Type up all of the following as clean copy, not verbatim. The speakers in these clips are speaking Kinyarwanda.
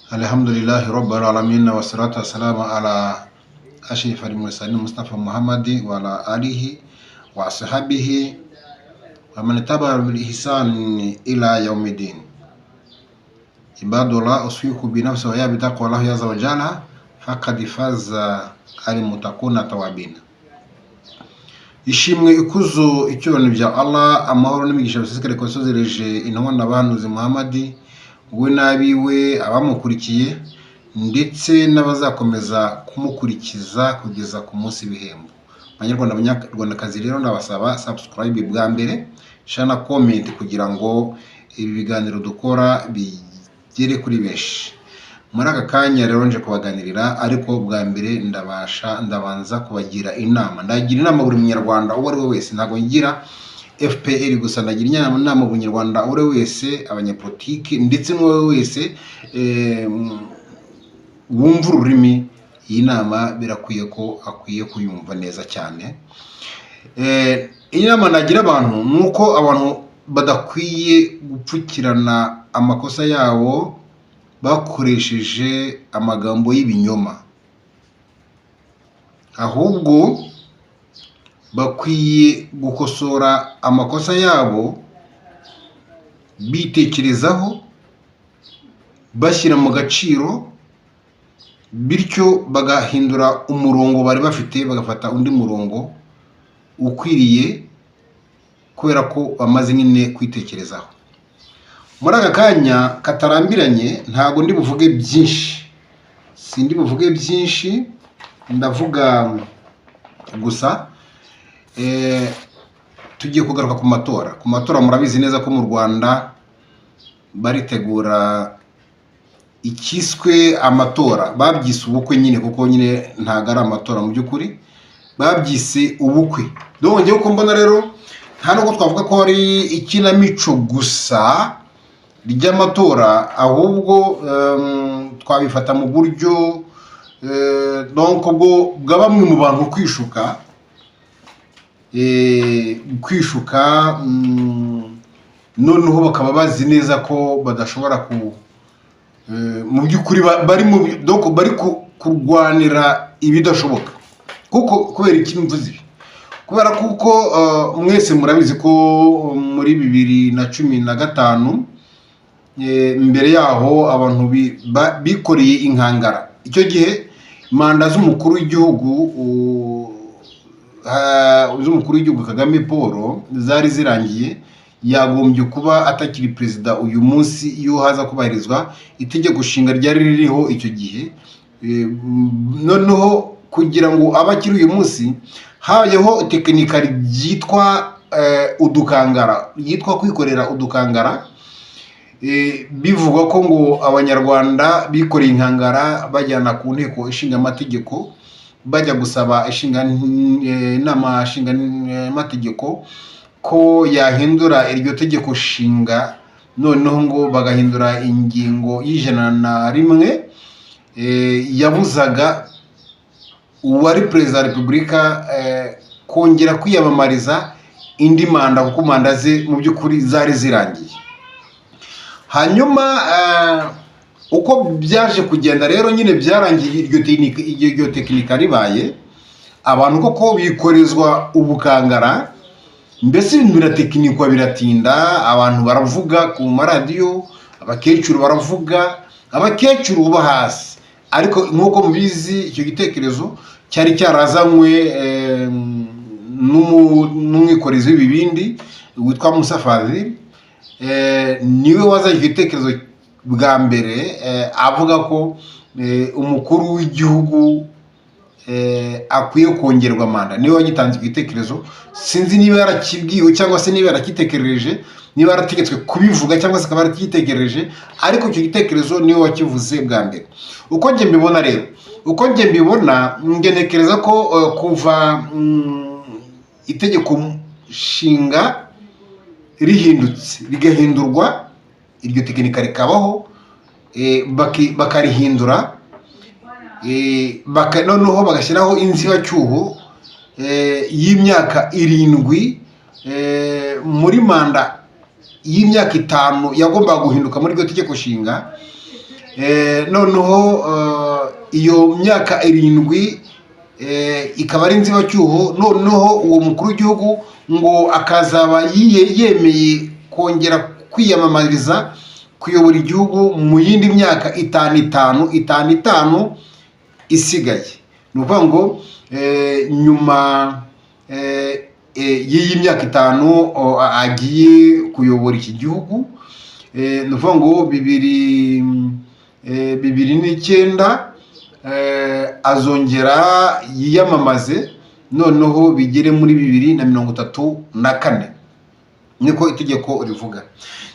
Alhamdulillahi rabbil alamin, wassalatu wassalamu ala ashrafil mursalin Mustafa Muhammadi wa ala alihi wa ashabihi wa man tabi'a bil ihsan ila yawmiddin. Ibadullah, uswiku bi nafsi wa ya bi taqwallahi azza wa jalla, faqad faza al muttaquna tawabina. Ishimwe, ikuzo, icyubahiro bya Allah, amahoro n'imigisha bisesekare ku wasozereje intumwa n'abahanuzi Muhammadi, we n'abiwe, abamukurikiye ndetse n'abazakomeza kumukurikiza kugeza ku munsi w'ibihembo. Banyarwanda, Banyarwandakazi rero, ndabasaba subscribe bwa mbere, share na comment kugira ngo ibi biganiro dukora bigere kuri benshi. Muri aka kanya rero nje kubaganirira, ariko bwa mbere ndabasha ndabanza kubagira inama. Ndagira inama buri munyarwanda uwo ari we wese, ntabwo ngira FPR gusa, ndagira inama buri munyarwanda uwo ari we wese, abanyapolitiki ndetse n'uwo ari we wese wumva ururimi. Iyi nama birakwiye ko akwiye kuyumva neza cyane. Iyi nama nagira abantu ni uko abantu badakwiye gupfukirana amakosa yabo bakoresheje amagambo y'ibinyoma, ahubwo bakwiye gukosora amakosa yabo bitekerezaho, bashyira mu gaciro, bityo bagahindura umurongo bari bafite, bagafata undi murongo ukwiriye, kubera ko bamaze nyine kwitekerezaho. Muri aka kanya katarambiranye ntabwo ndi buvuge byinshi, sindi buvuge byinshi, ndavuga gusa tugiye kugaruka ku matora. Ku matora, murabizi neza ko mu Rwanda baritegura ikiswe amatora. Babyise ubukwe nyine, kuko nyine ntabwo ari amatora mu by'ukuri, babyise ubukwe. Donc njyewe uko mbona rero, nta nubwo twavuga ko ari ikinamico gusa ry'amatora, ahubwo twabifata mu buryo donc bwo bwa bamwe mu bantu kwishuka, noneho bakaba bazi neza ko badashobora ku mu by'ukuri bari mu donc bari kurwanira ibidashoboka. Kuko kubera iki mvuze ibi? Kubera kuko mwese murabizi ko muri 2015, mbere yaho abantu bikoreye inkangara. Icyo gihe manda z'umukuru w'igihugu Kagame Paul zari zirangiye, yagombye kuba atakiri perezida uyu munsi iyo haza kubahirizwa itegeko nshinga ryari ririho icyo gihe. Noneho kugira ngo abe akiri uyu munsi, habayeho tekinika ryitwa udukangara, ryitwa kwikorera udukangara. Bivugwa ko ngo Abanyarwanda bikoreye inkangara bajyana ku Nteko Ishinga Amategeko, bajya gusaba inama nshinga amategeko ko yahindura iryo tegeko nshinga, noneho ngo bagahindura ingingo y'101 yabuzaga uwari perezida wa repubulika kongera kwiyamamariza indi manda, kuko manda ze mu by'ukuri zari zirangiye. Hanyuma uko byaje kugenda rero nyine, byarangiye iryo tekinika ribaye, abantu koko bikorezwa ubukangara. Mbese ibintu biratekinikwa, biratinda, abantu baravuga ku maradiyo, abakecuru baravuga, abakecuru bo hasi. Ariko nk'uko mubizi, icyo gitekerezo cyari cyarazanywe n'umwikorezi w'ibibindi witwa Musa Fazil. Niwe wazanye icyo gitekerezo bwa mbere, avuga ko umukuru w'igihugu akwiye kongerwa manda. Niwe wagitanze icyo gitekerezo. Sinzi niba yarakibwiwe cyangwa se niba yarakitekereje, niba yarategetswe kubivuga cyangwa se akaba yarakitekereje, ariko icyo gitekerezo niwe wakivuze bwa mbere. Uko njye mbibona rero, uko njye mbibona, njye ntekereza ko kuva itegeko nshinga rihindutse, rigahindurwa, iryo tekinika rikabaho, bakarihindura, noneho bagashyiraho inzibacyuho y'imyaka 7 muri manda y'imyaka 5 yagombaga guhinduka muri iryo tegeko nshinga. Noneho iyo myaka 7 ikaba ari inzibacyuho. Noneho uwo mukuru w'igihugu ngo akazaba yemeye kongera kwiyamamariza kuyobora igihugu mu yindi myaka 5, 5, 5, 5 isigaye. Ni ukuvuga ngo nyuma y'iyi myaka 5 agiye kuyobora iki gihugu, ni ukuvuga ngo 2009 azongera yiyamamaze, noneho bigere muri 2034, niko itegeko rivuga.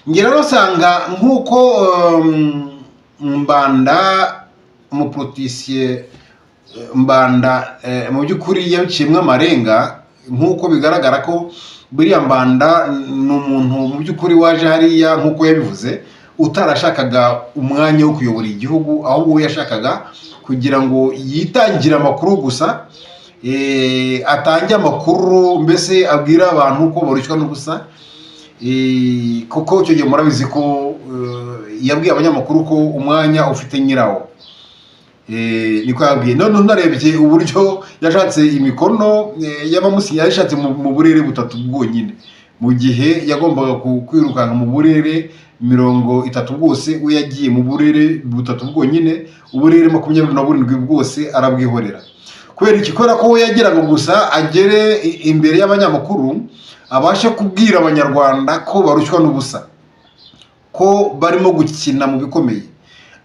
Njye rero usanga nk'uko Mbanda, umupoliticien Mbanda, mu by'ukuri yabiciyemo amarenga, nk'uko bigaragara ko buriya Mbanda ni umuntu mu by'ukuri waje hariya, nk'uko yabivuze, utarashakaga umwanya wo kuyobora igihugu, ahubwo we yashakaga kugira ngo yitangire amakuru gusa, atange amakuru, mbese abwire abantu ko barushywa n'ubusa. Kuko icyo gihe murabizi ko yabwiye abanyamakuru ko umwanya ufite nyirawo. Niko yabwiye. None unarebye uburyo yashatse imikono y'abamusinya, yashatse mu burere butatu bwonyine, mu gihe yagombaga kwirukanka mu burere 30 bwose, we yagiye mu burere butatu bwonyine, uburere 27 bwose arabwihorera. Kubera iki? Kubera ko we yagiraga gusa agere imbere y'abanyamakuru, abashe kubwira Abanyarwanda ko barushywa n'ubusa, ko barimo gukina mu bikomeye,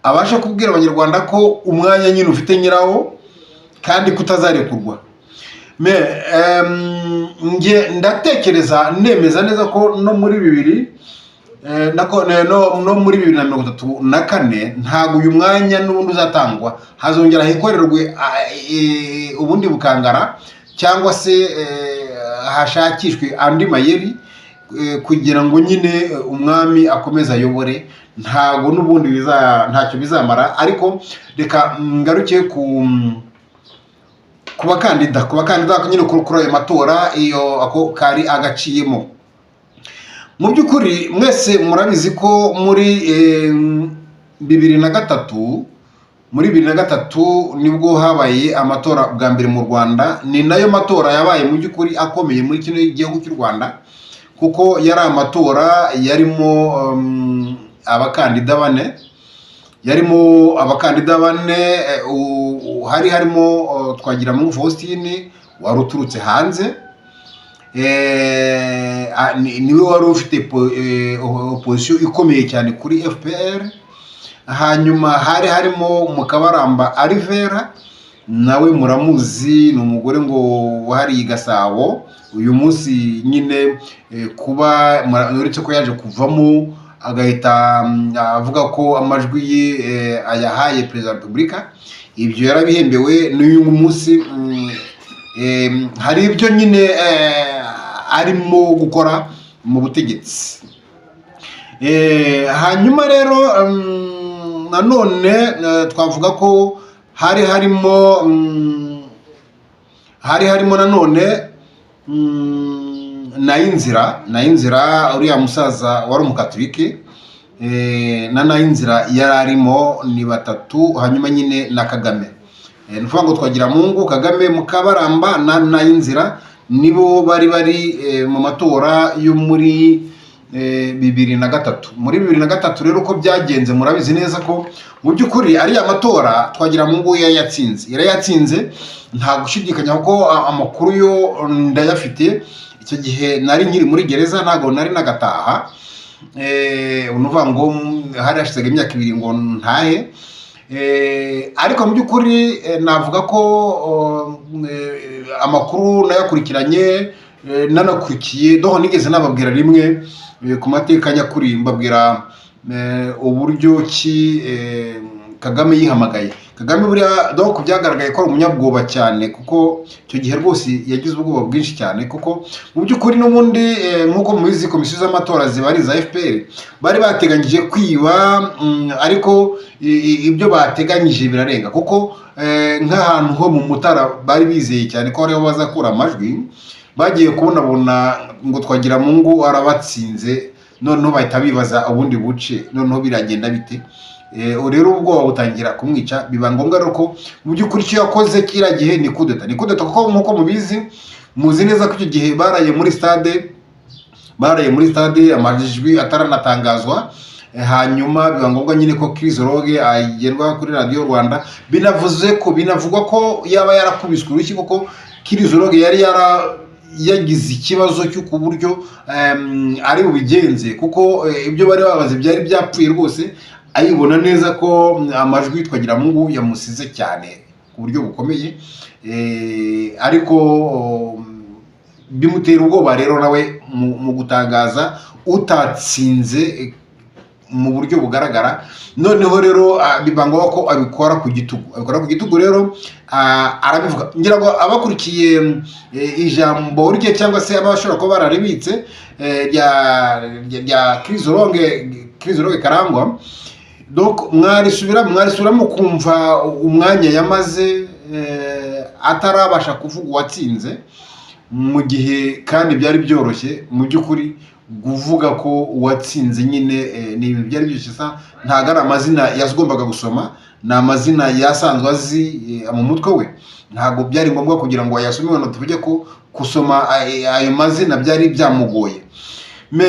abashe kubwira Abanyarwanda ko umwanya nyine ufite nyirawo kandi kutazarekurwa. Me nge ndatekereza nemeza neza ko no muri bibiri no muri 2034 ntabwo uyu mwanya n'ubundi uzatangwa, hazongera hikorerwe ubundi bukangara cyangwa se hashakishwe andi mayeri kugira ngo nyine umwami akomeze ayobore. Ntabwo n'ubundi ntacyo bizamara. Ariko reka ngaruke ku bakandida nyine kuri ayo matora. Iyo ako kari agaciyemo. Mu by'ukuri mwese murabizi ko muri 2003, muri 2003 nibwo habaye amatora bwa mbere mu Rwanda. Ni nayo matora yabaye mu by'ukuri akomeye muri kino gihugu cy'u Rwanda, kuko yari amatora yarimo abakandida bane, yarimo abakandida bane. Hari harimo Twagiramungu Faustin wari uturutse hanze, niwe wari ufite opposition ikomeye cyane kuri FPR. Hanyuma hari harimo Mukabaramba Alvera, nawe muramuzi, ni umugore ngo wahariye i Gasabo. Uyu munsi nyine kuba uretse ko yaje kuvamo agahita avuga ko amajwi ye ayahaye Perezida wa Repubulika, ibyo yarabihembewe. N'uyu munsi hari ibyo nyine arimo gukora mu butegetsi. Hanyuma rero nanone twavuga ko hari harimo nanone Nayinzira, uriya musaza wari umukatolike, na Nayinzira yari arimo, ni batatu. Hanyuma nyine na Kagame. Ni ukuvuga ngo Twagiramungu, Kagame, Mukabaramba na Nayinzira nibo bari mu matora yo muri 2003. Muri 2003 rero uko byagenze murabizi neza ko mu by'ukuri ariya matora Twagiramungu yayatsinze, yarayatsinze nta gushidikanya, kuko amakuru yo ndayafite. Icyo gihe nari nkiri muri gereza, ntabwo nari nagataha. Ni ukuvuga ngo hari hashize imyaka 2 ngo ntahe. Ariko mu by'ukuri navuga ko amakuru nayakurikiranye, nanakurikiye doho nigeze nababwira rimwe ku mateka nyakuri, mbabwira uburyo ki Kagame yihamagaye. Kagame buriya donc byagaragaye ko ari umunyabwoba cyane, kuko icyo gihe rwose yagize ubwoba bwinshi cyane, kuko mu by'ukuri n'ubundi nk'uko mubizi, komisiyo z'amatora ziba ari iza FPR, bari bateganyije kwiba, ariko ibyo bateganyije birarenga, kuko nk'ahantu ho mu Mutara bari bizeye cyane ko ariho bazakura amajwi, bagiye kubonabona ngo Twagiramungu arabatsinze, noneho bahita bibaza ubundi buce, noneho biragenda bite? Rero ubwoba butangira kumwica, biba ngombwa rero ko mu by'ukuri icyo yakoze kiriya gihe ni kudeta, ni kudeta, kuko nk'uko mubizi, muzi neza ko icyo gihe baraye muri stade amajwi ataranatangazwa. Hanyuma biba ngombwa nyine ko Chrysologue agerwa kuri Radiyo Rwanda. Binavuze ko, binavugwa ko yaba yarakubiswe urushyi, kuko Chrysologue yari yagize ikibazo cyo ku buryo ari bubigenze, kuko ibyo bari babaze byari byapfuye rwose, ayibona neza ko amajwi Twagiramungu yamusize cyane ku buryo bukomeye. Ariko bimutera ubwoba rero nawe mu gutangaza utatsinze mu buryo bugaragara. Noneho rero biba ngombwa ko abikora ku gitugu, abikora ku gitugu rero, arabivuga. Ngira ngo abakurikiye ijambo rye cyangwa se abashobora kuba bararibitse rya Chrysologue Karangwa, donc mwarisubira mukumva umwanya yamaze atarabasha kuvuga uwatsinze, mu gihe kandi byari byoroshye mu by'ukuri kuvuga ko uwatsinze nyine. Ni ibintu byari byoroshye sa, ntabwo ari amazina yagombaga gusoma, ni amazina yasanzwe azi mu mutwe we. Ntabwo byari ngombwa kugira ngo ayasome, ngo tuvuge ko gusoma ayo mazina byari byamugoye. Me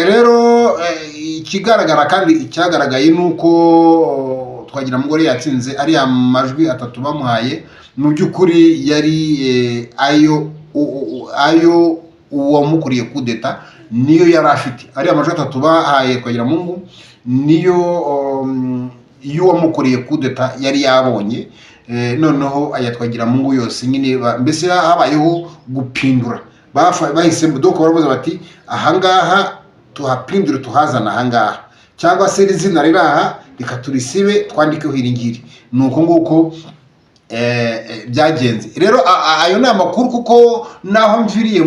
rero ikigaragara kandi icyagaragaye ni uko Twagiramungu yatsinze. Ariya majwi atatu bamuhaye mu by'ukuri yari ayo uwamukuriye kudeta niyo yari afite. Ariya majwi atatu bahaye Twagiramungu niyo y'uwamukuriye kudeta yari yabonye. Noneho aya Twagiramungu yose nyine mbese habayeho gupindura. Bahisemo, donc baravuze bati: "Ahangaha tuhapindure, tuhazana ahangaha, cyangwa se iri zina riri aha reka turisibe, twandikeho iri ngiri." Ni uko nguko byagenze rero. Ayo ni amakuru, kuko naho mviriye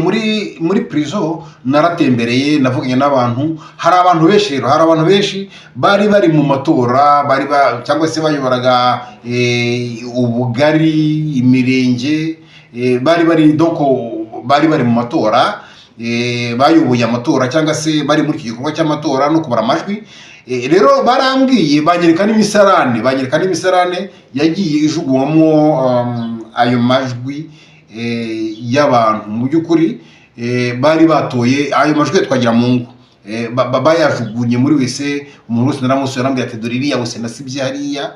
muri prison naratembereye, navuganye n'abantu. Hari abantu benshi rero, hari abantu benshi bari mu matora, bari cyangwa se bayoboraga ubugari, imirenge, bari donc bari mu matora, bayoboye amatora cyangwa se bari muri iki gikorwa cy'amatora no kubara amajwi. Rero barambwiye, banyereka n'imisarane yagiye ijugunywamo ayo majwi y'abantu mu by'ukuri bari batoye ayo majwi ya Twagiramungu. Bayajugunye muri wese. Umuntu wese naramusuye, arambwira ati: "Dore iriya wese nasibye hariya."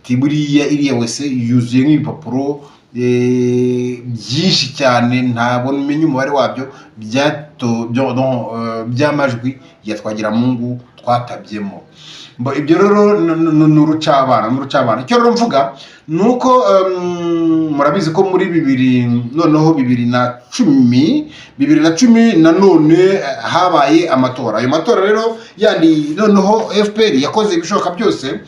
Ati: "Buriya iriya wese yuzuye nk'ibipapuro byinshi cyane, ntabwo menya umubare wabyo, by'amajwi ya Twagiramungu twatabyemo." Ibyo rero ni urucabana, ni urucabana. Icyo rero mvuga ni uko murabizi ko muri bibiri, noneho 2010, 2010 nanone habaye amatora. Ayo matora rero yandi, noneho FPR yakoze ibishoboka byose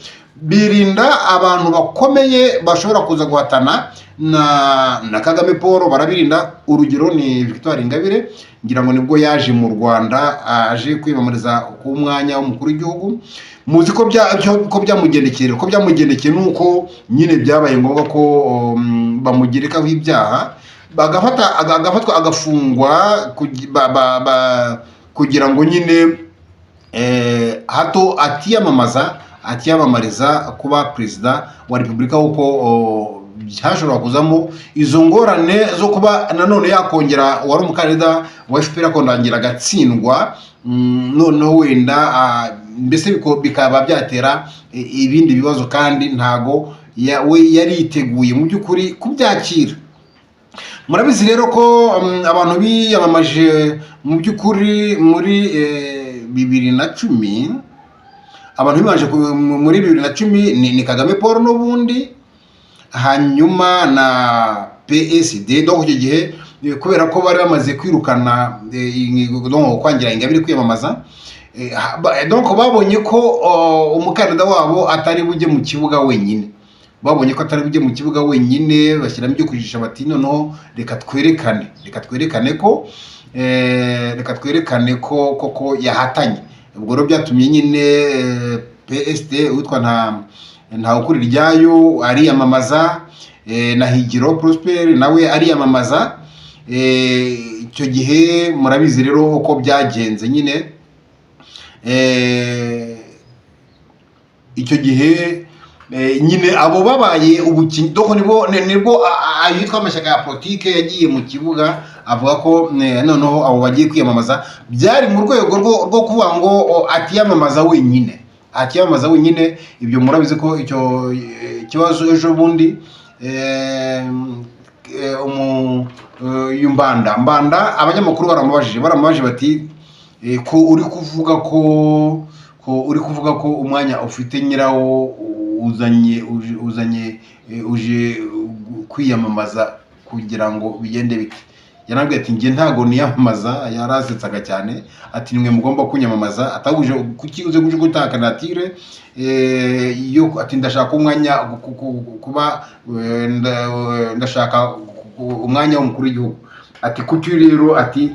birinda abantu bakomeye bashobora kuza guhatana na Kagame Paul, barabirinda. Urugero ni Victoire Ingabire, ngira ngo nibwo yaje mu Rwanda aje kwiyamamariza ku mwanya w'umukuru w'igihugu. Muzi ko byamugendekeye, nuko nyine byabaye ngombwa ko bamugerekaho ibyaha, bagafata agafatwa agafungwa kugira ngo nyine hato atiyamamariza kuba perezida wa repubulika, kuko hashobora kuzamo izo ngorane zo kuba nanone yakongera uwari umukandida wa FPR akongera agatsindwa, noneho wenda mbese bikaba byatera ibindi bibazo, kandi ntago we yari yiteguye mu by'ukuri kubyakira. Murabizi rero ko abantu biyamamaje mu by'ukuri muri 2010, abantu biyamamaje muri 2010 ni Kagame Paul n'ubundi, hanyuma na PSD. Donc icyo gihe kubera ko bari bamaze kwirukana, donc kwangira Ingabire kwiyamamaza, donc babonye ko umukandida wabo atari bujye mu kibuga wenyine, babonye ko atari bujye mu kibuga wenyine, bashyiramo ibyo kujijisha, bati: "Noneho reka twerekane ko koko yahatanye." Ubwo rero byatumye nyine PSD witwa Ntawukuriryayo ariyamamaza, na Higiro Prosper nawe ariyamamaza. Icyo gihe murabizi rero uko byagenze nyine. Icyo gihe nyine abo babaye ubukinyi, donc nibwo ayitwa amashyaka ya politike yagiye mu kibuga, avuga ko noneho abo bagiye kwiyamamaza. Byari mu rwego rwo kuvuga ngo atiyamamaza wenyine, atiyamamaza wenyine. Ibyo murabizi ko icyo kibazo ejo bundi uyu Mbanda, abanyamakuru baramubajije bati ko uri kuvuga ko umwanya ufite nyirawo, uzanye uje, uzanye uje kwiyamamaza kugira ngo bigende bite? Yarambwiye ati: "Njye ntago niyamamaza." Yarasetsaga cyane ati: "Nimwe mugomba kunyamamaza." Atahuje kuki uze guje gutanga kandidatire yo, ati: "Ndashaka umwanya kuba ndashaka umwanya w'umukuru w'igihugu." Ati: "Kuki rero?" Ati: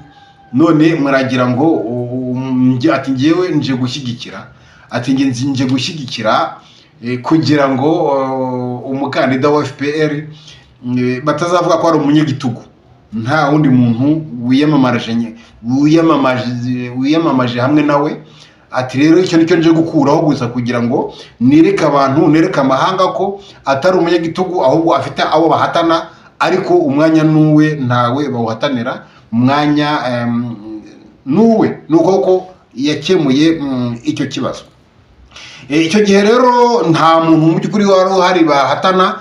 "None muragira ngo ati: 'Njyewe nje gushyigikira.'" Ati: "Nge nje gushyigikira kugira ngo umukandida wa FPR batazavuga ko ari umunyagitugu, nta wundi muntu wiyamamaje hamwe nawe." Ati: "Rero icyo nicyo nje gukuraho gusa, kugira ngo nereke abantu, nereke amahanga ko atari umunyagitugu, ahubwo afite abo bahatana, ariko umwanya n'uwe, ntawe bawuhatanira umwanya, n'uwe." Ni uko ko yakemuye icyo kibazo. Icyo gihe rero nta muntu mu by'ukuri wari uhari bahatana.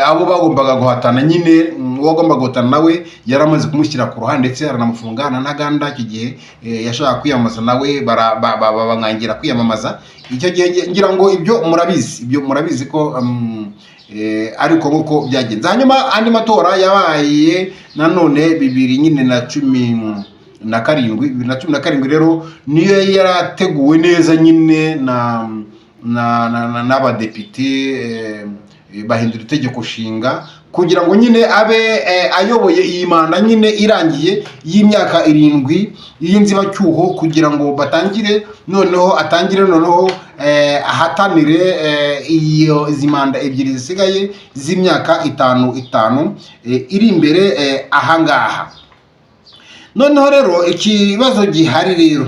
Abo bagombaga guhatana nyine, uwo agombaga guhatana nawe yari amaze kumushyira ku ruhande, ndetse aranamufunga na Ntaganda. Icyo gihe yashakaga kwiyamamaza nawe bamwangira kwiyamamaza. Icyo gihe ngira ngo ibyo murabizi, ibyo murabizi ko ariko nk'uko byagenze. Hanyuma andi matora yabaye nanone bibiri nyine na 17, 2017 rero niyo yarateguwe neza nyine na n'abadepite, bahindura itegeko nshinga kugira ngo nyine abe ayoboye iyi manda nyine irangiye y'imyaka 7 y'inzibacyuho, kugira ngo batangire noneho, atangire noneho ahatanire iyo izi manda ebyiri zisigaye z'imyaka itanu itanu iri imbere ahangaha. Noneho rero ikibazo gihari rero,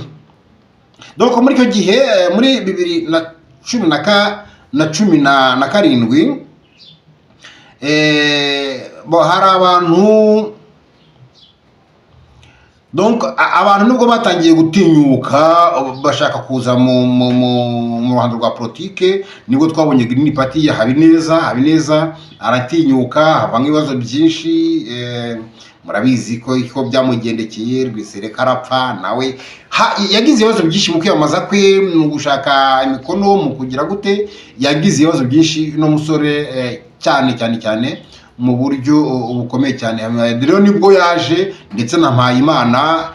donc muri icyo gihe muri bibiri na cumi na ka na cumi na karindwi, bo hari abantu, donc abantu nubwo batangiye gutinyuka bashaka kuza mu ruhando rwa politike, nibwo twabonye Green Party ya Habineza. Habineza aratinyuka, havamo ibibazo byinshi. Murabizi ko byamugendekeye, Rwisereka arapfa nawe. Yagize ibibazo byinshi mu kwiyamamaza kwe, mu gushaka imikono, mu kugira gute. Yagize ibibazo byinshi uno musore, cyane cyane cyane mu buryo bukomeye cyane. Rero nibwo yaje ndetse na Mpayimana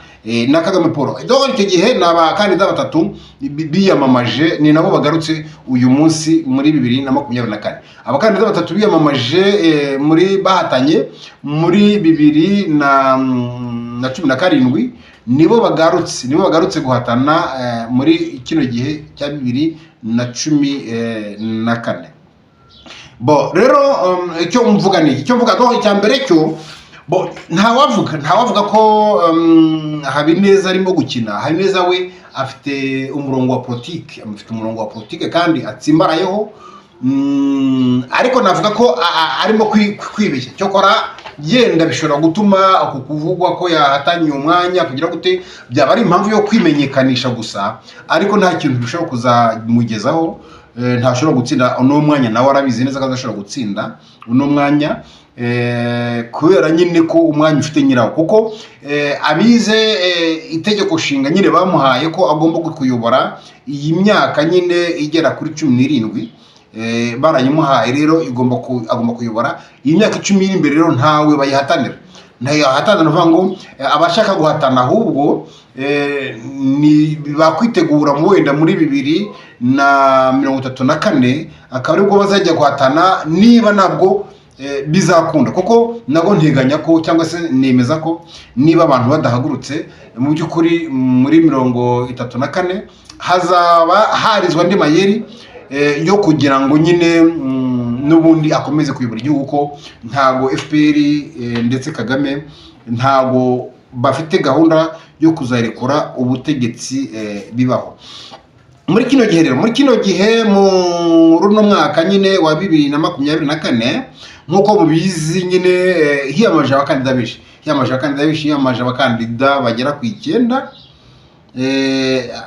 na Kagame Paul. Donc icyo gihe ni abakandida batatu biyamamaje, ni nabo bagarutse uyu munsi muri 2024. Abakandida batatu biyamamaje muri bahatanye muri 2017 nibo bagarutse guhatana muri kino gihe cya 2014. Bo rero icyo mvuga ni iki? Icyo mvuga, donc icya mbere cyo, bo ntawavuga ko Habineza arimo gukina. Habineza we afite umurongo wa politike, afite umurongo wa politike kandi atsimbarayeho. Ariko navuga ko arimo kwibeshya. Cyokora yenda bishobora gutuma uku kuvugwa ko yahatanye umwanya kugira gute byaba ari impamvu yo kwimenyekanisha gusa, ariko nta kintu bishobora kuzamugezaho. Ntashobora gutsinda uno mwanya, nawe arabizi neza ko adashobora gutsinda uno mwanya, kubera nyine ko umwanya ufite nyirawo, kuko abize itegeko nshinga nyine bamuhaye ko agomba kuyobora iyi myaka nyine igera kuri 17. Barayimuhaye rero, agomba kuyobora iyi myaka 10 iri imbere. Rero ntawe bayihatanira, ntayahatanira. Ni ukuvuga ngo abashaka guhatana ahubwo ni bakwitegura mu wenda muri 2034, akaba aribwo bazajya guhatana, niba nabwo bizakunda, kuko nabwo nteganya ko, cyangwa se nemeza ko niba abantu badahagurutse, mu by'ukuri muri 34 hazaba harizwa andi mayeri yo kugira ngo nyine n'ubundi akomeze kuyobora igihugu, ko ntago FPR ndetse Kagame ntago bafite gahunda yo kuzarekura ubutegetsi bibaho. Muri kino gihe rero, muri kino gihe, mu runo mwaka nyine wa 2024, nk'uko mubizi nyine, hiyamaje abakandida benshi, hiyamaje abakandida benshi, hiyamaje abakandida bagera ku 9.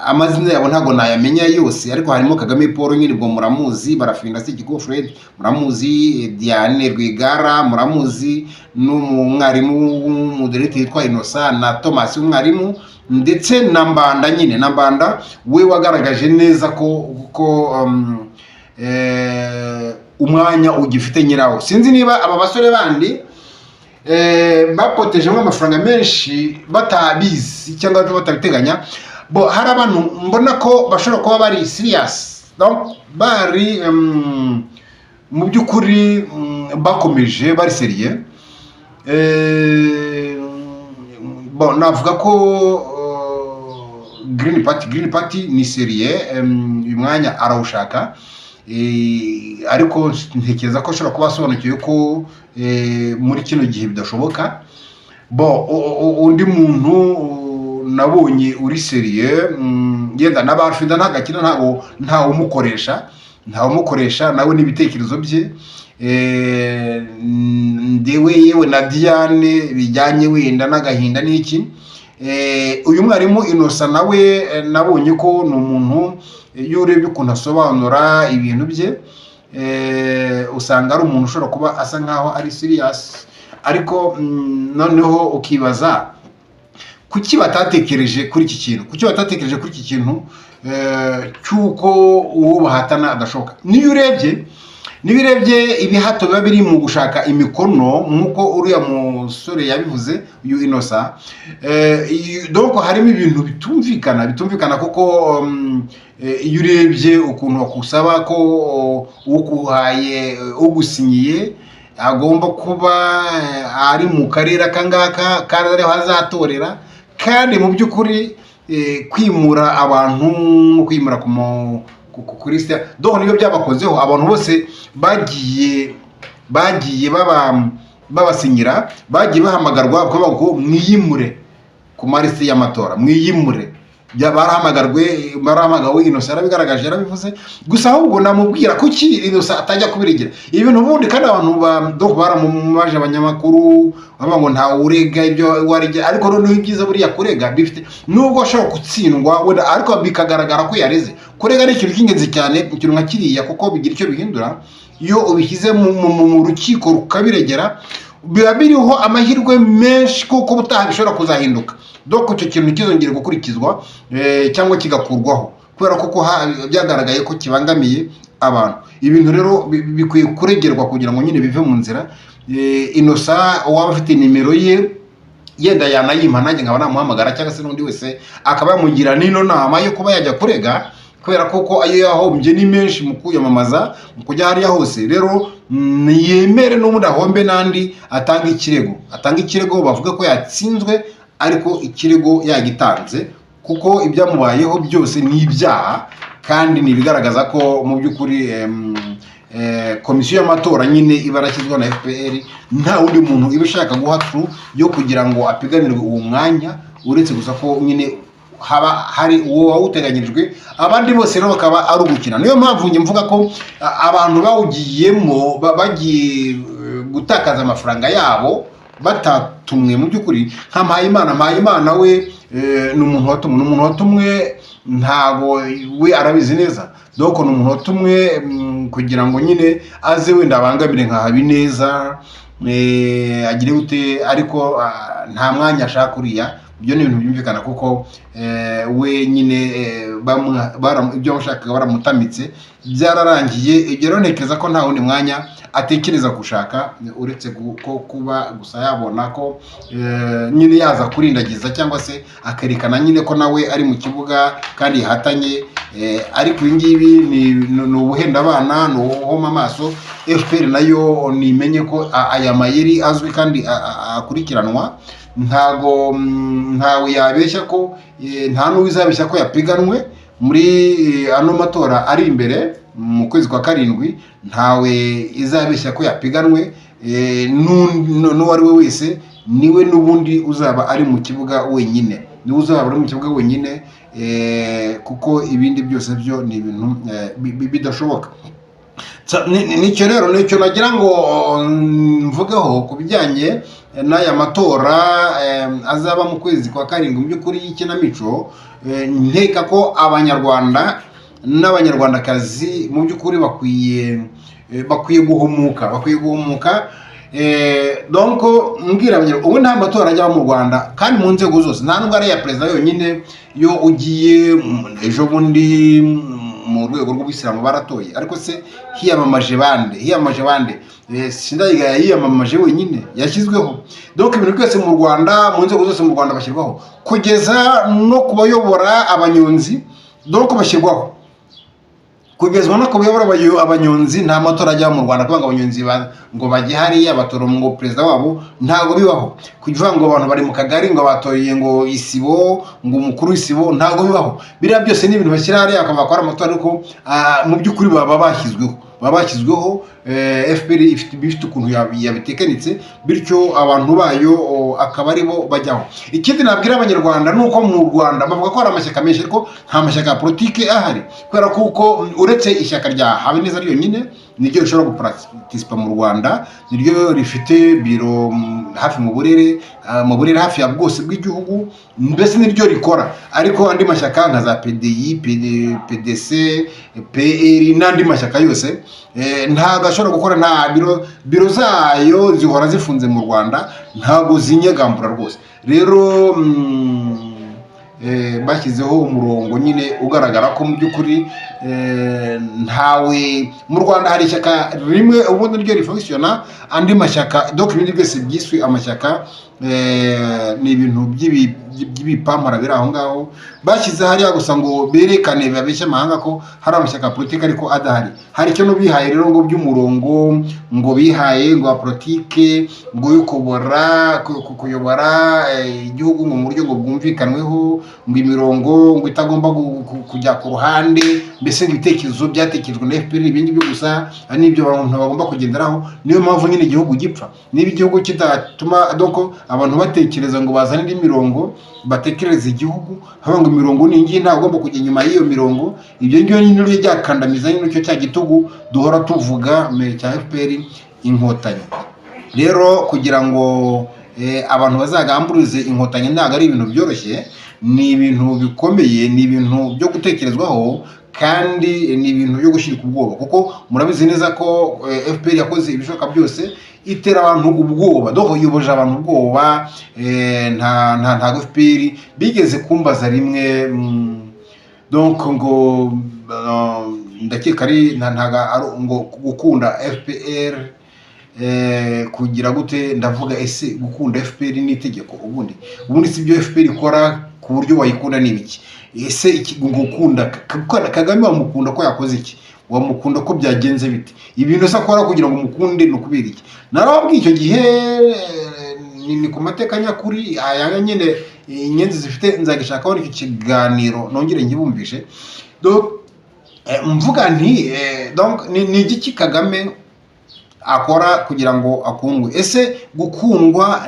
Amazina yabo ntabwo nayamenya yose, ariko harimo Kagame Paul nyine, ubwo muramuzi, Barafinda Sekikubo Fred muramuzi, Diane Rwigara muramuzi, n'umwarimu w'umuderete witwa Innocent na Thomas w'umwarimu, ndetse na Mbanda nyine, na Mbanda we wagaragaje neza ko umwanya ugifite nyirawo. Sinzi niba aba basore bandi bapotejemo amafaranga menshi batabizi cyangwa batabiteganya. Bo hari abantu mbona ko bashobora kuba bari serious, donc bari mu by'ukuri bakomeje bari sérieux. Bon, navuga ko Green Party ni sérieux, uyu mwanya arawushaka. Ariko ntekereza ko ashobora kuba asobanukiwe ko muri kino gihe bidashoboka. Bo undi muntu nabonye uri sérieux, yenda na Barafinda ntabwo akina, ntabwo ntawumukoresha nawe n'ibitekerezo bye. Ndewe yewe na Diane bijyanye wenda n'agahinda n'iki. Uyu mwarimu Innocent nawe, nabonye ko ni umuntu, iyo urebye ukuntu asobanura ibintu bye, usanga ari umuntu ushobora kuba asa nkaho ari serious. Ariko noneho ukibaza kuki batatekereje kuri iki kintu, kuki batatekereje kuri iki kintu cy'uko uwo bahatana adashoboka. Niyo urebye ibihato biba biri mu gushaka imikono, nk'uko uriya musore yabivuze, uyu Innocent, donc harimo ibintu bitumvikana, kuko iyo urebye ukuntu bakusaba ko ukuhaye, ugusinyiye agomba kuba ari mu karere aka ngaka kandi ariho azatorera, kandi mu by'ukuri kwimura abantu no kwimura ku mu- ku- ku- kuri site, donc nibyo byabakozeho. Abantu bose bagiye babasinyira bagiye bahamagarwa bakavuga ngo mwiyimure ku marisite y'amatora, mwiyimure. Barahamagarwe, barahamagawe. Innocent yarabigaragaje, yarabivuze. Gusa ahubwo namubwira kuki Innocent atajya kubiregera ibintu ubundi. Kandi abantu ba donc baramumaje, abanyamakuru bavuga ngo ntawe urega ibyo waregera, ariko noneho ibyiza buriya kurega bifite, nubwo ashobora gutsindwa wenda, ariko bikagaragara ko yareze. Kurega ni ikintu cy'ingenzi cyane, ikintu nka kiriya, kuko bigira icyo bihindura. Iyo ubishyize mu rukiko rukabiregera, biba biriho amahirwe menshi kuko ubutaha bishobora kuzahinduka, donc icyo kintu kizongera gukurikizwa cyangwa kigakurwaho, kubera ko byagaragaye ko kibangamiye abantu. Ibintu rero bikwiye kuregerwa kugira ngo nyine bive mu nzira. Innocent, uwaba afite nimero ye yenda yanayimpa, nanjye nkaba namuhamagara, cyangwa se n'undi wese akaba yamugira n'ino nama yo kuba yajya kurega, kubera ko ayo yahombye ni menshi mu kwiyamamaza, mu kujya hariya hose. Rero niyemere n'ubundi ahombe n'andi, atanga ikirego, atanga ikirego bavuga ko yatsinzwe, ariko ikirego yagitanze, kuko ibyamubayeho byose ni ibyaha kandi ni ibigaragaza ko mu by'ukuri komisiyo y'amatora nyine iba yarashyizweho na FPR, nta wundi muntu iba ishaka guha turu yo kugira ngo apiganirwe uwo mwanya, uretse gusa ko nyine haba hari uwo wawuteganyirijwe, abandi bose rero bakaba ari ugukina. Niyo mpamvu njye mvuga ko abantu bawugiyemo bagiye gutakaza amafaranga yabo batatumwe. Mu by'ukuri nka Mpayimana we ni umuntu watumwe, ni umuntu watumwe, ntabwo we arabizi neza. Donc ni umuntu watumwe kugira ngo nyine aze wenda abangamire nka Habineza, agire gute, ariko nta mwanya ashaka uriya. Ibyo ni ibintu byumvikana, kuko we nyine ibyo bashakaga baramutamitse, byararangiye. Ibyo rero ntekereza ko nta wundi mwanya atekereza gushaka, uretse ko kuba gusa yabona ko nyine yaza kurindagiza cyangwa se akerekana nyine ko nawe ari mu kibuga kandi yahatanye. Ariko ibi ngibi ni ubuhenda abana, ni ubuhoma amaso. FPR nayo nimenye ko aya mayeri azwi kandi akurikiranwa. Ntago ntawe yabeshya ko nta n'uwizabeshya ko yapiganwe muri ano matora ari imbere mu kwezi kwa karindwi. Ntawe izabeshya ko yapiganwe, n'uwo ari we wese, niwe n'ubundi uzaba ari mu kibuga wenyine, niwe uzaba ari mu kibuga wenyine. kuko ibindi byose byo ni ibintu bidashoboka. Nicyo rero nicyo nagira ngo mvugeho ku bijyanye n'aya matora azaba mu kwezi kwa karindwi. Mu by'ukuri y'ikinamico, nkeka ko Abanyarwanda n'Abanyarwandakazi mu by'ukuri bakwiye guhumuka, bakwiye guhumuka. Donc mbwira Abanyarwanda, ubu nta matora ajya aba mu Rwanda kandi mu nzego zose, nta nubwo ari iya perezida yonyine. Iyo ugiye ejo bundi mu rwego rw'ubuyisilamu baratoye, ariko se hiyamamaje bande? Hiyamamaje bande? Sindayigaya yiyamamaje wenyine, yashyizweho. Donc ibintu byose mu Rwanda, mu nzego zose mu Rwanda bashyirwaho, kugeza no ku bayobora abanyonzi. Donc bashyirwaho kugezwa no ku bayobora abanyonzi. Nta matora ajya mu Rwanda kuvuga ngo abanyonzi ngo bajye hariya batora ngo perezida wabo, ntabwo bibaho. Kuvuga ngo abantu bari mu kagari ngo batoye ngo isibo, ngo umukuru w'isibo, ntabwo bibaho. Biriya byose ni ibintu bashyira hariya bakavuga ko ari amatora, ariko mu by'ukuri baba bashyizweho, baba bashyizweho. FPR ifite ukuntu yabitekanitse, bityo abantu bayo akaba aribo bajyaho. Ikindi nabwira Abanyarwanda ni uko mu Rwanda bavuga ko hari amashyaka menshi, ariko nta mashyaka ya politiki ahari, kubera kuko uretse ishyaka rya Habineza ryonyine niryo rishobora guparticipa mu Rwanda, niryo rifite biro hafi mu burere hafi ya bwose bw'igihugu, mbese niryo rikora. Ariko andi mashyaka nka za PDI, PD, PDC, PL n'andi mashyaka yose ntabwo ashobora gukora. Nta biro zayo, zihora zifunze mu Rwanda, ntabwo zinyegambura rwose. Rero bashyizeho umurongo nyine ugaragara ko mu by'ukuri ntawe mu Rwanda. Hari ishyaka rimwe ubundi ryo rifonctionna, andi mashyaka, donc ibindi byose byiswe amashyaka, ni ibintu by'ibipampara biri aho ngaho bashyize hariya gusa ngo berekane, babeshye amahanga ko hari amashyaka ya politiki ariko adahari. Hari icyo bihaye rero ngo by'umurongo, ngo bihaye ngo wa politike, ngo yo kuyobora igihugu ngo mu buryo ngo bwumvikanweho, ngo imirongo ngo itagomba kujya ku ruhande, mbese ngo ibitekerezo byatekerejwe na FPR, ibindi byo gusa ari n'ibyo abantu bagomba kugenderaho. Niyo mpamvu nyine igihugu gipfa. Niba igihugu kidatuma, donc abantu batekereza ngo bazane indi mirongo batekereza igihugu, haba ngo imirongo ni iyi, ntabwo ugomba kujya inyuma y'iyo mirongo. Ibyo ngibyo nyine ryo byakandamiza nyine icyo cya gitugu duhora tuvuga cya FPR Inkotanyi. Rero kugira ngo abantu bazagamburize Inkotanyi ntabwo ari ibintu byoroshye, ni ibintu bikomeye, ni ibintu byo gutekerezwaho kandi ni ibintu byo gushyirwa ubwoba, kuko murabizi neza ko FPR yakoze ibishoboka byose itera abantu ubwoba, donc yoboje abantu ubwoba. Ntago FPR bigeze kumbaza rimwe, donc ngo ndakeka ari ntago ari ngo gukunda FPR kugira gute. Ndavuga, ese gukunda FPR ni itegeko? Ubundi si ibyo FPR ikora ku buryo wayikunda ni ibiki? Ese gukunda Kagame, wamukunda ko yakoze iki? Wamukunda ko byagenze bite? Ibintu se akora kugira ngo umukunde ni ukubera iki? Narababwiye icyo gihe, ni ku mateka nyakuri aya nyine inyenzi zifite. Nzagishakaho icyo kiganiro nongere nkibumvishe. Donc, mvuga nti donc ni igiki Kagame akora kugira ngo akundwe? Ese gukundwa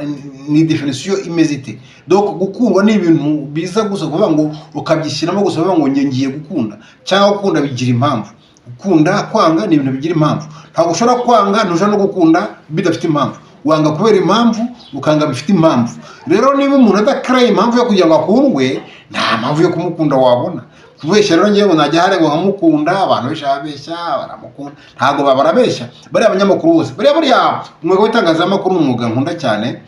ni définition imeze ite? Donc gukundwa ni ibintu biza gusa kuvuga ngo ukabyishyiramo gusa, kuvuga ngo njye ngiye gukunda, cyangwa gukunda bigira impamvu? Gukunda, kwanga ni ibintu bigira impamvu. Ntabwo ushobora kwanga, ntushobora no gukunda bidafite impamvu. Wanga kubera impamvu, ukanga bifite impamvu. Rero niba umuntu adakareye impamvu yo kugira ngo akundwe, nta mpamvu yo kumukunda wabona. Kubeshya rero, ngewe ngo najya hariya ngo nkamukunda, abantu benshi babeshya baramukunda, ntabwo barabeshya. Bariya abanyamakuru bose, buriya umwuga w'itangazamakuru ni umwuga nkunda cyane.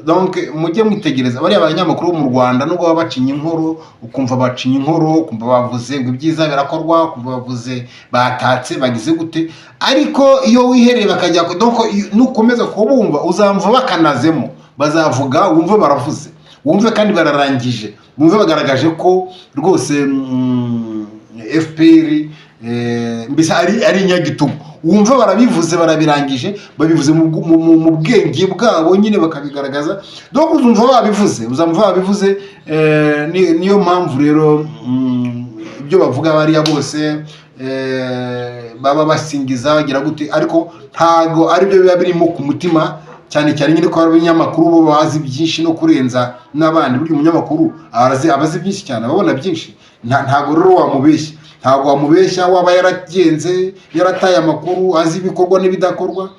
Donc mujye mwitegereza bariya banyamakuru bo mu Rwanda, nubwo baba bacinya inkoro, ukumva bacinya inkoro, ukumva bavuze ngo ibyiza birakorwa, ukumva bavuze batatse bagize gute, ariko iyo wihereye bakajya, donc nukomeza kubumva uzamva bakanazemo, bazavuga wumve baravuze, wumve kandi bararangije, wumve bagaragaje ko rwose FPR mbese ari inyagitugu. Wumva barabivuze, barabirangije, babivuze mu bwenge bwabo nyine bakabigaragaza. Donc uzumva babivuze, uzumva babivuze. Niyo mpamvu rero ibyo bavuga bariya bose baba basingiza bagira gute, ariko ntago aribyo biba birimo ku mutima. Cyane cyane nyine ko hari abanyamakuru bo bazi byinshi no kurenza n'abandi. Burya umunyamakuru aba azi byinshi cyane, ababona byinshi. Ntabwo rero wamubeshya, ntabwo wamubeshya waba yaragenze, yarataye amakuru, azi ibikorwa n'ibidakorwa.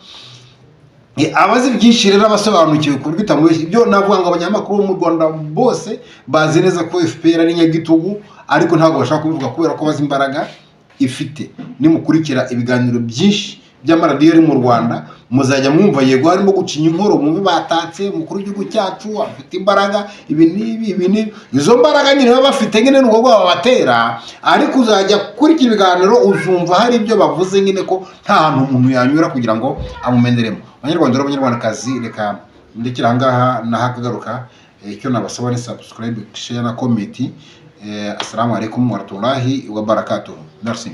Abazi byinshi rero abasobanukiwe ku buryo utamubeshya. Ibyo navuga ngo abanyamakuru bo mu Rwanda bose bazi neza ko FPR ari nyagitugu, ariko ntabwo bashaka kubivuga kubera ko bazi imbaraga ifite. Nimukurikira ibiganiro byinshi by'amaradiyo ari mu Rwanda, muzajya mwumva yego harimo gucinya inkoro, mwumve batatse umukuru w'igihugu cyacu, afite imbaraga, ibi n'ibi, ibi n'ibi. Izo mbaraga nyine baba bafite nyine ni ubwo babatera, ariko uzajya kurikira ibiganiro uzumva hari ibyo bavuze nyine ko nta hantu umuntu yanyura kugira ngo amumeneremo. Abanyarwanda rero, abanyarwandakazi, reka ndekere aha ngaha nahakagaruka. Icyo nabasaba ni subscribe, share na comment. Assalamu alaikum warahmatullahi wabarakatuh. Merci.